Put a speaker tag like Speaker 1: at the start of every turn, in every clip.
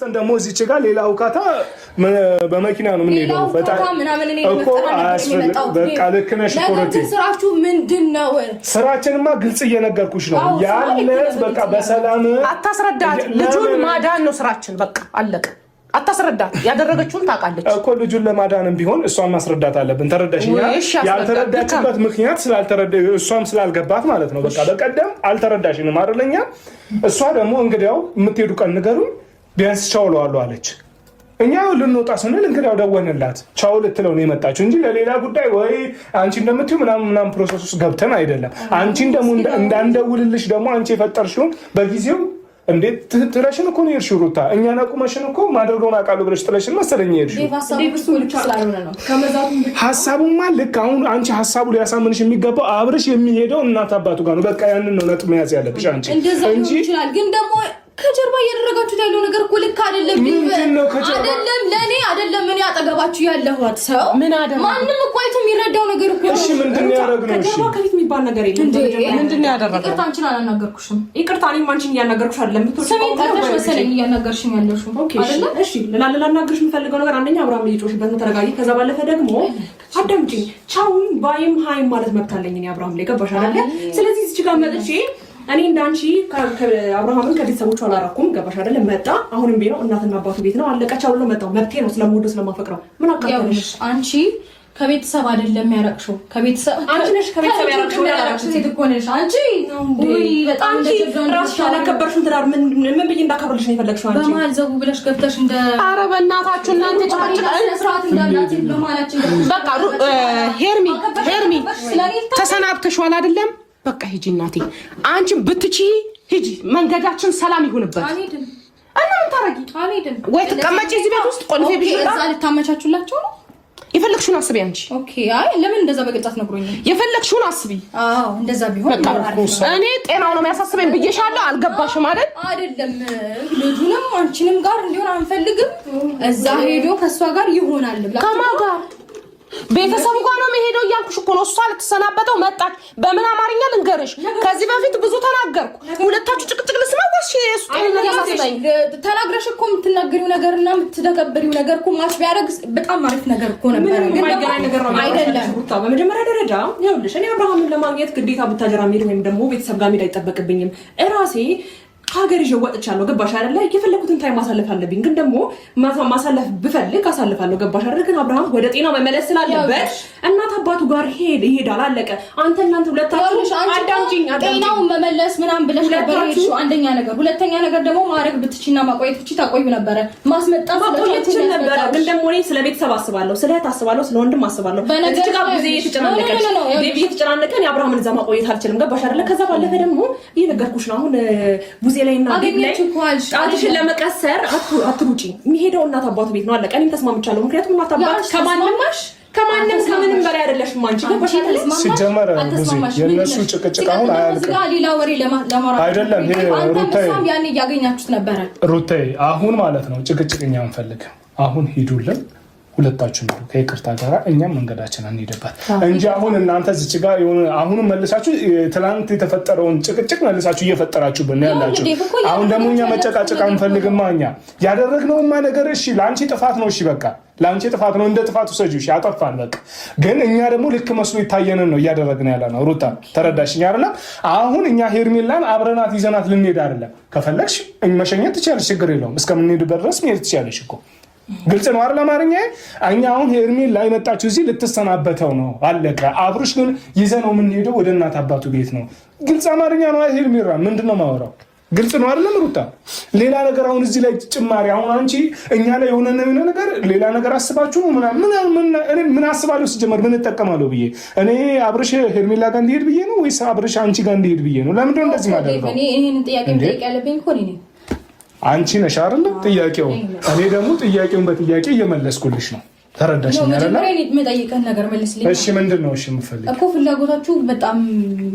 Speaker 1: ተነስተን ደግሞ እዚች ጋር ሌላ ውካታ በመኪና ነው የምንሄደው። በቃ ልክ ነሽ።
Speaker 2: ስራችሁ ምንድን ነው?
Speaker 1: ስራችንማ ግልጽ እየነገርኩሽ ነው ያለት። በቃ በሰላም
Speaker 3: አታስረዳት። ልጁን ማዳን ነው ስራችን። በቃ አለቀ። አታስረዳት። ያደረገችውን ታውቃለች
Speaker 1: እኮ። ልጁን ለማዳንም ቢሆን እሷን ማስረዳት አለብን። ተረዳሽ? ያልተረዳችበት ምክንያት እሷም ስላልገባት ማለት ነው። በቃ በቀደም አልተረዳሽንም አይደለኛ? እሷ ደግሞ እንግዲያው የምትሄዱ ቀን ንገሩኝ፣ ቢያንስ ቻው እለዋለሁ አለች። እኛ ልንወጣ ስንል እንግዲያው ደወንላት። ቻው ልትለው ነው የመጣችው እንጂ ለሌላ ጉዳይ ወይ አንቺ እንደምትይው ምናምን ምናምን process ውስጥ ገብተን አይደለም። አንቺን ደግሞ እንዳንደውልልሽ ደግሞ አንቺ የፈጠርሽውን በጊዜው እንዴት ጥለሽን እኮ ነው የሄድሽው ሩታ። እኛን አቁመሽን እኮ ማድረገውን አውቃለሁ ብለሽ ጥለሽን መሰለኝ የሄድሽው። ሀሳቡማ ልክ አሁን አንቺ ሀሳቡ ሊያሳምንሽ የሚገባው አብርሽ የሚሄደው እናት አባቱ ጋር ነው። በቃ ያንን ነው ነጥብ መያዝ ያለብሽ አንቺ
Speaker 2: እንጂ ግን ደግሞ ከጀርባ እያደረጋችሁት ያለው ነገር እኮ ልክ አይደለም።
Speaker 1: ምንድነው ከጀርባ?
Speaker 2: አይደለም ለኔ አይደለም እኔ አጠገባችሁ ያለሁት ሰው ማንም እኮ አይቶ የሚረዳው ነገር እኮ
Speaker 1: እሺ፣ ምንድነው ያደረግነው? እሺ፣
Speaker 4: ከጀርባ ከፊት የሚባል ነገር የለም።
Speaker 3: ምንድነው ያደረግነው?
Speaker 2: ይቅርታ አንቺን አላናገርኩሽም።
Speaker 4: ይቅርታ እኔም አንቺን እያናገርኩሽ አይደለም።
Speaker 2: ስሜን ጠርተሽ መሰለኝ እያናገርሽኝ ያለሽው
Speaker 4: አይደለ? እሺ፣ ላናግርሽ የምፈልገው ነገር አንደኛ አብርሃም እየጮሽበት ነው፣ ተረጋጊ። ከዛ ባለፈ ደግሞ አዳምጪኝ። ቻውም bye ም hi ም ማለት መብት አለኝ እኔ አብርሃም ላይ ገባሽ አይደለ? ስለዚህ እዚህ ጋር መጥቼ እኔ እንዳንቺ አብርሃምን ከቤተሰቦቹ አላራኩም። ገባሽ አይደለ? መጣ። አሁንም ቤት ነው፣ እናትና አባቱ ቤት ነው። አለቀ። ቻው ብሎ መጣው። መብቴ ነው፣ ስለምወደው ስለማፈቅረው። ምን አቃተለሽ
Speaker 2: አንቺ? ከቤተሰብ አይደለም ያረቅሽው፣ ከቤተሰብ
Speaker 4: አንቺ ነሽ። ከቤተሰብ ያረቅሽው
Speaker 2: ያረቅሽው ሴት እኮ ነሽ አንቺ። ውይ በጣም
Speaker 4: አንቺ ራስሽ ያላከበርሽውን ትዳር ምን ምን ብዬ እንዳከብርልሽ ነው የፈለግሽው አንቺ?
Speaker 2: በመሀል ዘቡ ብለሽ ገብተሽ እንደ
Speaker 3: ኧረ በእናታችሁ እናንተ ጭቅጭቅ
Speaker 2: ስርዓት እንዳላት በመሀላችን
Speaker 3: በቃ ሄርሚ ሄርሚ ተሰናብተሽዋል አይደለም? በቃ ሂጂ እናቴ፣ አንቺን ብትቺ ሂጂ። መንገዳችን ሰላም ይሁንበት። እና ምን ታረጊ ወይ ትቀመጪ እዚህ ቤት ውስጥ ቆልፌ
Speaker 2: ብሽ እዛ ልታመቻቹላቸው ነው።
Speaker 3: የፈለግሽውን አስቢ አንቺ።
Speaker 2: Okay። አይ ለምን እንደዛ በግልጽ አትነግሮኝም?
Speaker 3: የፈለግሽውን አስቢ።
Speaker 2: አዎ እንደዛ ቢሆን
Speaker 3: እኔ ጤናው ነው የሚያሳስበኝ ብዬሻለሁ። አልገባሽም አይደል?
Speaker 2: አይደለም ልጁንም አንቺንም ጋር እንዲሆን አንፈልግም። እዛ ሄዶ ከእሷ ጋር ይሆናል ብላ
Speaker 3: ከማን ጋር ቤተሰቡ ጋር ነው የምሄደው እያልኩሽ እኮ ነው። እሷ ልትሰናበተው መጣች። በምን አማርኛ ልንገርሽ? ከዚህ በፊት ብዙ ተናገርኩ። ሁለታችሁ ጭቅጭቅ ልስማ ወይስ የእሱ ጤንነት ያሳስበኝ?
Speaker 2: ተናግረሽ እኮ የምትናገሪው ነገር እና የምትተገብሪው ነገር እኮ match ቢያደርግ በጣም አሪፍ ነገር እኮ ነበረ።
Speaker 4: ግን ነገር ነው
Speaker 2: አይደለም።
Speaker 4: በመጀመሪያ ደረጃ ይኸውልሽ፣ እኔ አብርሃምን ለማግኘት ግዴታ ቡታጀራ መሄድ ወይም ደግሞ ቤተሰብ ጋር መሄድ አይጠበቅብኝም። እራሴ ከሀገር ይዤ ወጥቻለሁ። ገባሽ አይደለ? የፈለኩትን time ማሳለፍ አለብኝ። ግን ደግሞ ማሳለፍ ብፈልግ አሳልፋለሁ። ገባሽ አይደለ? ግን አብርሃም ወደ ጤና መመለስ ስላለበት እናት አባቱ ጋር ሄድ ይሄዳል። አለቀ። አንተ እናንተ ሁለታችሁ አዳምጪኝ።
Speaker 2: ጤናውን መመለስ ምናምን ብለሽ ነበር የሄድሽው። አንደኛ ነገር፣ ሁለተኛ ነገር ደግሞ ማድረግ ብትችይና ማቆየት ብትችይ ታቆዩ ነበረ። ማስመጣት
Speaker 4: ማቆየት ትችል ነበረ። ግን ደግሞ እኔ ስለ ቤተሰብ አስባለሁ፣ ስለ እህት አስባለሁ፣ ስለ ወንድም አስባለሁ። እዚህ ጋር ጊዜ እየተጨናነቀች እየተጨናነቀን የአብርሃምን እዛ ማቆየት አልችልም። ገባሽ አይደለ? ከዛ ባለፈ ደግሞ እየነገርኩሽ ነው አሁን ቡዜ ላይ እና ጣትሽን ለመቀሰር አትሩጪ። የሚሄደው እናት አባቱ ቤት ነው። አለቀ። እኔም ተስማምቻለሁ። ምክንያቱም እናት አባት ከማንም ከምንም በላይ አይደለሽም አንቺ። ገባሽ አይደል?
Speaker 1: ሲጀመር ቡዜ የእነሱ ጭቅጭቅ አሁን አያልቅም።
Speaker 2: ሌላ ወሬ ለማውራት
Speaker 1: አይደለም። ሩታዬ
Speaker 2: ያኔ እያገኛችሁት ነበረ።
Speaker 1: ሩታዬ አሁን ማለት ነው ጭቅጭቅ እኛ አንፈልግም። አሁን ሂዱልን ሁለታችሁ ነው ከይቅርታ ጋር እኛም መንገዳችን አንሄድበት እንጂ አሁን እናንተ እዚች ጋር የሆነ አሁንም መልሳችሁ ትላንት የተፈጠረውን ጭቅጭቅ መልሳችሁ እየፈጠራችሁብን ነው ያላችሁ። አሁን ደግሞ እኛ መጨቃጨቅ አንፈልግማ። እኛ ያደረግነውማ ነገር እሺ፣ ለአንቺ ጥፋት ነው። እሺ በቃ ለአንቺ ጥፋት ነው፣ እንደ ጥፋት ውሰጂው። እሺ አጠፋን በቃ። ግን እኛ ደግሞ ልክ መስሎ ይታየንን ነው እያደረግን ያለ ነው። ሩታ ተረዳሽኝ አይደለም? አሁን እኛ ሄርሜላን አብረናት ይዘናት ልንሄድ አይደለም። ከፈለግሽ መሸኘት ትችያለሽ፣ ችግር የለውም። እስከምንሄድበት ድረስ መሄድ ትችያለሽ እኮ ግልጽ ነው አይደል? አማርኛ እኛ አሁን ሄርሜላ የመጣችው እዚህ ልትሰናበተው ነው፣ አለቀ። አብርሽ ግን ይዘነው የምንሄደው ወደ እናት አባቱ ቤት ነው። ግልጽ አማርኛ ነው። ሄርሜላ ምንድን ነው የማወራው? ግልጽ ነው አይደለም? ሩታ ሌላ ነገር አሁን እዚህ ላይ ጭማሪ አሁን አንቺ እኛ ላይ የሆነ ነገር ሌላ ነገር አስባችሁ ነው ምናምን። ምን አስባለሁ ሲጀመር ምን እጠቀማለሁ ብዬ እኔ አብርሽ ሄርሜላ ጋር እንዲሄድ ብዬ ነው ወይስ አብርሽ አንቺ ጋር እንዲሄድ ብዬ ነው? ለምንድን ነው እንደዚህ ማደርገው?
Speaker 2: ይሄንን ጥያቄ መጠየቅ ያለብኝ እኮ እኔ ነኝ።
Speaker 1: አንቺ ነሽ አይደል ጥያቄው። እኔ ደግሞ ጥያቄውን በጥያቄ እየመለስኩልሽ ነው። ተረዳሽኝ አይደል?
Speaker 2: የምጠይቅህን ነገር መልስልኝ።
Speaker 1: እሺ ምንድን ነው? እሺ የምፈልግ
Speaker 2: እኮ ፍላጎታችሁ በጣም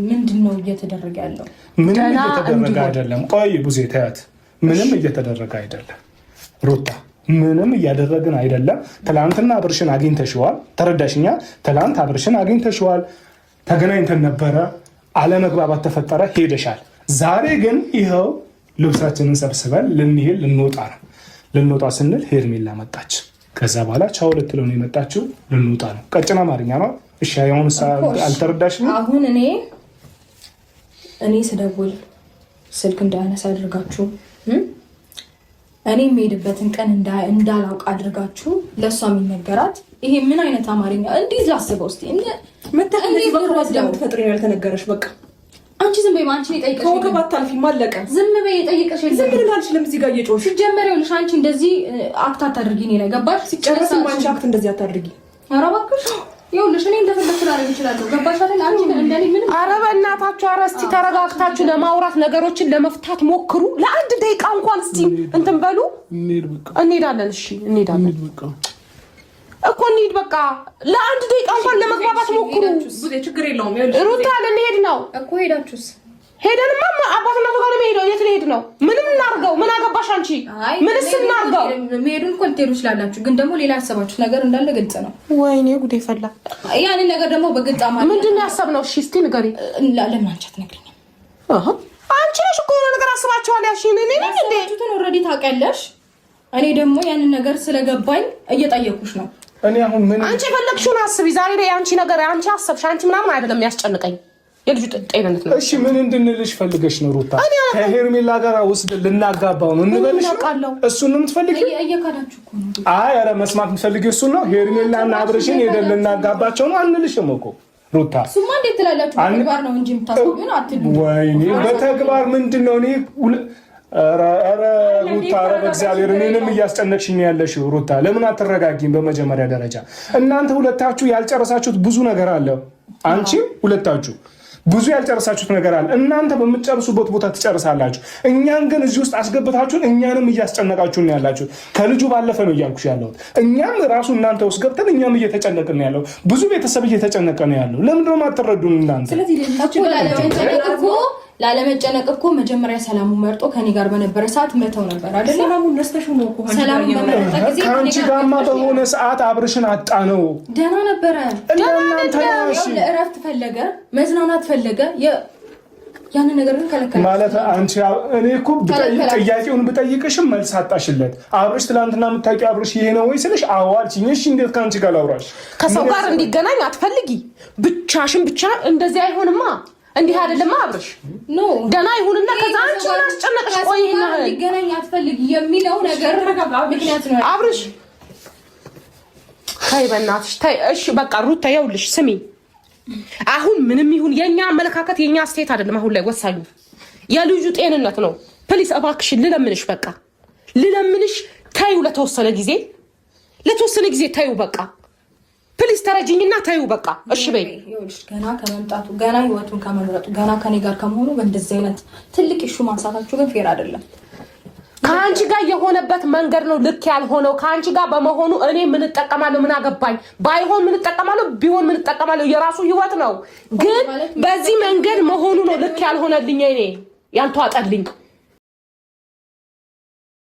Speaker 2: ምንድን ነው እየተደረገ ያለው?
Speaker 1: ምንም እየተደረገ አይደለም። ቆይ ቡዜ ተያት። ምንም እየተደረገ አይደለም ሩታ፣ ምንም እያደረግን አይደለም። ትላንትና አብርሽን አግኝተሽዋል። ተረዳሽኛ? ትላንት አብርሽን አግኝተሽዋል። ተገናኝተን ነበረ። አለመግባባት ተፈጠረ፣ ሄደሻል። ዛሬ ግን ይኸው ልብሳችንን ሰብስበን ልንሄድ ልንወጣ ነው። ልንወጣ ስንል ሄርሜላ መጣች። ከዛ በኋላ ቻው ልትለው ነው የመጣችው። ልንወጣ ነው። ቀጭን አማርኛ ነው። እሺ አሁን አልተረዳሽም?
Speaker 2: አሁን እኔ ስደውል ስልክ እንዳያነሳ አድርጋችሁ እኔ የምሄድበትን ቀን እንዳላውቅ አድርጋችሁ ለእሷ የሚነገራት ይሄ ምን አይነት አማርኛ? እንዴት ላስበው እስኪ።
Speaker 4: ተፈጥሮ ያልተነገረሽ በቃ
Speaker 2: አንቺ ዝም በይ። አንቺ የጠየቀሽ
Speaker 4: ከወገብ አታልፊም። አለቀ።
Speaker 2: ዝም በይ። የጠየቀሽ
Speaker 4: ዝም ልል አልችልም። እዚህ ጋር እየጮሽ
Speaker 2: ሲጀመር ይኸውልሽ፣ አንቺ እንደዚህ act አታድርጊ። እኔ ላይ ገባሽ?
Speaker 4: ሲጨረስም አንቺ act እንደዚህ አታድርጊ።
Speaker 2: ኧረ እባክሽ ይኸውልሽ፣ እኔ እንደፈለኩ ላደርግ እችላለሁ። ገባሽ አይደል? አንቺ ግን እንደኔ ምንም።
Speaker 3: ኧረ በእናታችሁ፣ ኧረ እስኪ ተረጋግታችሁ ለማውራት ነገሮችን ለመፍታት ሞክሩ። ለአንድ ደቂቃ እንኳን እስኪ እንትን በሉ። እንሄዳለን። እሺ እንሄዳለን እኮ እንሂድ። በቃ ለአንድ ደቂቃ እንኳን ለመግባባት ሞክሩ።
Speaker 4: ችግር የለውም።
Speaker 3: ሩታ ልንሄድ ነው
Speaker 2: እኮ። ሄዳችሁስ?
Speaker 3: ሄደንማ አባትና ጋር ነው የት ልሄድ ነው? ምንም እናርገው? ምን አገባሽ አንቺ? ምንስ እናርገው?
Speaker 2: መሄዱን እኮ ልትሄዱ ትችላላችሁ፣ ግን ደግሞ ሌላ ያሰባችሁት ነገር እንዳለ ግልጽ ነው።
Speaker 3: ወይኔ ጉዴ ፈላ።
Speaker 2: ያንን ነገር ደግሞ በግልጽ አማርኛ
Speaker 3: ምንድን ነው ያሰብነው? እሺ እስኪ ንገሪኝ።
Speaker 2: ለምን አንቺ አትነግሪኝም?
Speaker 3: አንቺ ነሽ እኮ የሆነ ነገር አስባችኋል ያልሽኝ። እኔ ነኝ እንዴ?
Speaker 2: ያሰባችሁትን already ታውቂያለሽ። እኔ ደግሞ ያንን ነገር ስለገባኝ እየጠየኩሽ ነው።
Speaker 1: እኔ አሁን ምን
Speaker 3: አንቺ የፈለግሽውን አስቢ። ዛሬ ላይ አንቺ ነገር አንቺ አሰብሽ አንቺ ምናምን አይደለም የሚያስጨንቀኝ የልጁ ጤንነት ነው።
Speaker 1: እሺ ምን እንድንልሽ ፈልገሽ ነው ሩታ? ከሄርሜላ ጋር ውስጥ ልናጋባው ነው እንበልሽ? እሱን ነው የምትፈልጊው?
Speaker 2: እየካዳችሁ እኮ ነው።
Speaker 1: አይ ኧረ መስማት የምትፈልጊው እሱን ነው። ሄርሜላና አብርሽን ሄደን ልናጋባቸው ነው አንልሽም እኮ ሩታ።
Speaker 2: እሱማ እንዴት ትላላችሁ? በተግባር ነው እንጂ የምታስቡን አትሉ።
Speaker 1: ወይኔ በተግባር ምንድን ነው እኔ ኧረ ሩታ ኧረ በእግዚአብሔር እኔንም እያስጨነቅሽኝ ያለሽው ሩታ፣ ለምን አትረጋጊም? በመጀመሪያ ደረጃ እናንተ ሁለታችሁ ያልጨረሳችሁት ብዙ ነገር አለ። አንቺም ሁለታችሁ ብዙ ያልጨረሳችሁት ነገር አለ። እናንተ በምትጨርሱበት ቦታ ትጨርሳላችሁ። እኛን ግን እዚህ ውስጥ አስገብታችሁን እኛንም እያስጨነቃችሁ ነው ያላችሁ። ከልጁ ባለፈ ነው እያልኩሽ ያለሁት። እኛም ራሱ እናንተ ውስጥ ገብተን እኛም እየተጨነቅን ነው ያለው። ብዙ ቤተሰብ እየተጨነቀ ነው ያለው። ለምንድን ነው የማትረዱን እናንተ?
Speaker 2: ላለመጨነቅ እኮ መጀመሪያ ሰላሙ መርጦ ከኔ ጋር በነበረ ሰዓት መተው ነበር አይደል?
Speaker 4: ሰላሙን ረስተሽው ነው እኮ።
Speaker 2: ሰላሙን በመረጠ ጊዜ
Speaker 1: ከአንቺ ጋርማ በሆነ ሰዓት አብርሽን አጣ ነው።
Speaker 2: ደህና ነበረ። እረፍት ፈለገ፣ መዝናናት ፈለገ። ያንን ነገር ግን ከለከለ
Speaker 1: ማለት አንቺ። እኔ እኮ ጥያቄውን ብጠይቅሽም መልስ አጣሽለት። አብርሽ ትናንትና የምታውቂው አብርሽ ይሄ ነው ወይ ስልሽ አዎ አልሽኝ። እሺ እንዴት ከአንቺ ጋር ላውራሽ?
Speaker 3: ከሰው ጋር እንዲገናኝ አትፈልጊ ብቻሽን ብቻ እንደዚህ አይሆንማ። እንዲህ አይደለም አብርሽ፣
Speaker 2: no
Speaker 3: ደህና ይሁንና ከዛ አንቺ ምን አስጨነቀሽ? ቆይ ይሄን
Speaker 2: ሊገናኝ አትፈልግ የሚለው ነገር ምክንያት ነው።
Speaker 3: አብርሽ ተይ በእናትሽ ተይ። እሺ በቃ ሩታ ይኸውልሽ፣ ስሚ አሁን ምንም ይሁን የኛ አመለካከት የኛ አስተያየት አይደለም። አሁን ላይ ወሳኙ የልጁ ጤንነት ነው። please እባክሽ ልለምንሽ፣ በቃ ልለምንሽ፣ ተይው ለተወሰነ ጊዜ ለተወሰነ ጊዜ ተይው በቃ please ተረጅኝና ተይው በቃ እሺ በይ።
Speaker 2: ገና ከመምጣቱ ገና ህይወቱን ከመምረጡ ገና ከኔ ጋር ከመሆኑ በእንደዚህ አይነት ትልቅ issue ማንሳታችሁ ግን fair አይደለም።
Speaker 3: ከአንቺ ጋር የሆነበት መንገድ ነው ልክ ያልሆነው። ከአንቺ ጋር በመሆኑ እኔ ምን እጠቀማለሁ? ምን አገባኝ? ባይሆን ምን እጠቀማለሁ? ቢሆን ምን እጠቀማለሁ? የራሱ ህይወት ነው። ግን በዚህ መንገድ መሆኑ ነው ልክ ያልሆነልኝ፣ እኔ ያልተዋጠልኝ።